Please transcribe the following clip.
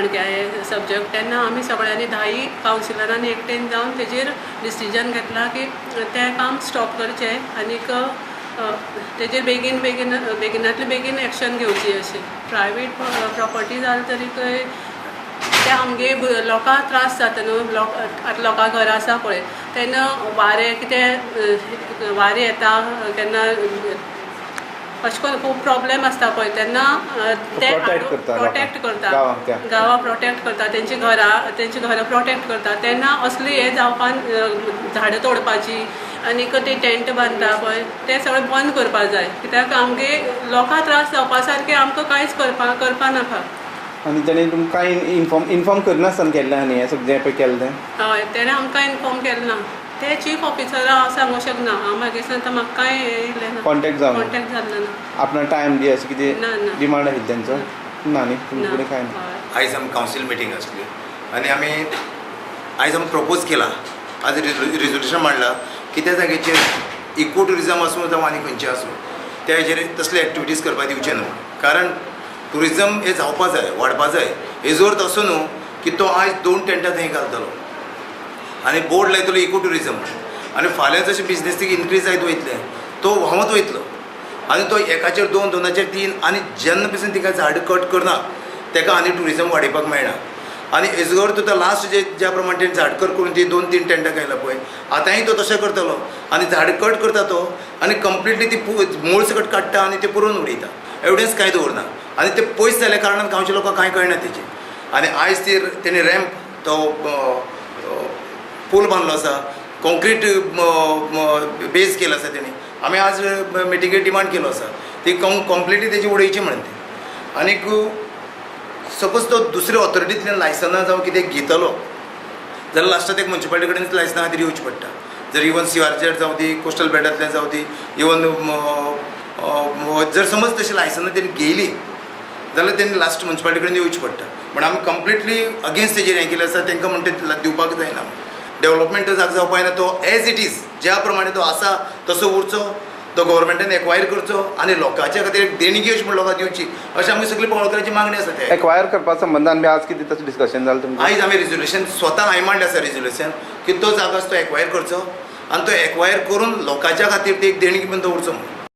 माणक्या हे सब्जॅक्ट तेन्ना आमी सगळ्यांनी धायी कावन्सिलरांनी एकटेन जावन तेजेर डिसिजन घेतला की तें काम स्टॉप करचें आनीक तेजेर बेगीन बेगीन बेगिनातले बेगीन एक्शन घेवची अशें. प्रायवेट प्रॉपर्टी जालें तरीकय ते आमगे लोकांक त्रास जाता न्हू. लोक आतां लोकां घरां आसा पळय तेन्ना वारें कितें वारें येता केन्ना अशें करून खूब प्रॉब्लेम आसता पळय तेन्ना ते प्रोटेक्ट करता गांवां प्रोटेक्ट करता तेंची घरां प्रोटेक्ट करता तेन्ना असली हें जावपाक झाडां तोडपाची आनीक ते टेंट बांदता पळय ते सगळें बंद करपाक जाय कित्याक आमगे लोकांक त्रास जावपा सारकें आमकां कांयच करपा नाका. आनी तेणें तुमकां इन्फॉर्म करनासतना केल्लें आनी हें सगळें पळय केलें तें? हय, तेणें आमकां इन्फॉर्म केलें ना. ते चीफ ऑफिसरा हांव सांगूंक शकना, हांव मागीर सांगता म्हाका कांय येयलें ना, कॉन्टेक्ट जावना, कॉन्टेक्ट जाल्लो ना. आपणा टायम दी अशें कितें डिमांड आशिल्ली तेंचो? ना न्ही, तुमचे कडेन कांय ना. आयज आमी कावन्सील मिटींग आसली आनी आमी आयज आमी प्रपोज केला, आज रिजोल्युशन मांडला की त्या जाग्याचेर इको ट्युरिजम आसूं जावं आनी खंयचें आसूं त्या हेजेर तसले एक्टिविटीज करपाक दिवचे न्हू. कारण ट्युरिजम हें जावपा जाय, वाडपा जाय. हेजो अर्थ असो न्हू की तो आयज 2 टेंटां थंय घालतलो आनी बोर्ड लायतलो इको ट्युरिजम आनी फाल्यां जशें बिजनेसीक इनक्रीज जायत वयतलें तो व्हांवत वयतलो आनी तो एकाचेर 2, 2चेर 3 आनी जेन्ना पसून तिका झाड कट करना तेका आनी ट्युरिजम वाडयपाक मेळना. आनी हेजो अर्थ तो लास्ट जे ज्या प्रमाणे तेणें झाड कट करून ती 2-3 टेंटां घायला पळय आतांय तो तशें करतलो आनी झाड कट करता तो आनी कंप्लिटली ती मूळ सकट काडटा आनी ते पुरोवन उडयता, एविडन्स कांय दवरना आनी ते पयस जाल्या कारणान गांवच्या लोकांक कांय कळना तेजें. आनी आयज ती तेणें रॅम्प तो पूल बांदलो आसा, कॉन्क्रीट बेज केलो आसा तेणी. आमी आज मिटिंगेक डिमांड केलो आसा ती कंप्लिटली तेजी उडयची म्हणून ती. आनीक सपोज तो दुसऱ्या ऑथॉरिटींतल्यान लायसनां जावं कितें घेतलो जाल्यार लास्टाक एक मुन्सिपालिटी कडेन लायसनां खातीर येवचें पडटा. जर इवन CRZ जावं ती, कोस्टल बेल्टांतल्यान जावं ती, इवन जर समज तशी लायसनां तेणी घेयली जाल्यार तेणी लास्ट मुन्सिपालिटी कडेन येवचें पडटा. पूण आमी कंप्लिटली अगेन्स्ट तेजेर हें केलें आसा, तेंकां म्हणटा दिवपाक जायना. डेवलपमेंट जागो जावपा जायना, तो एज it is ज्या प्रमाणे तो आसा तसो उरचो, तो गव्हर्मेंटान एक्वायर करचो आनी लोकांच्या खातीर एक देणगी अशी म्हण लोकांक दिवची अशें आमी सगळी पावळकरांची मागणी आसा. ते एक्वायर करपा संबंदान बी आज कितें तशें डिस्कशन जालें तुमचें? आयज आमी रिजोल्युशन स्वता हांवें मांडलें आसा रिजोल्युशन की तो जागो आसा तो एक्वायर करचो आनी तो एक्वायर करून लोकांच्या खातीर ती एक देणगी म्हण दवरचो म्हणून.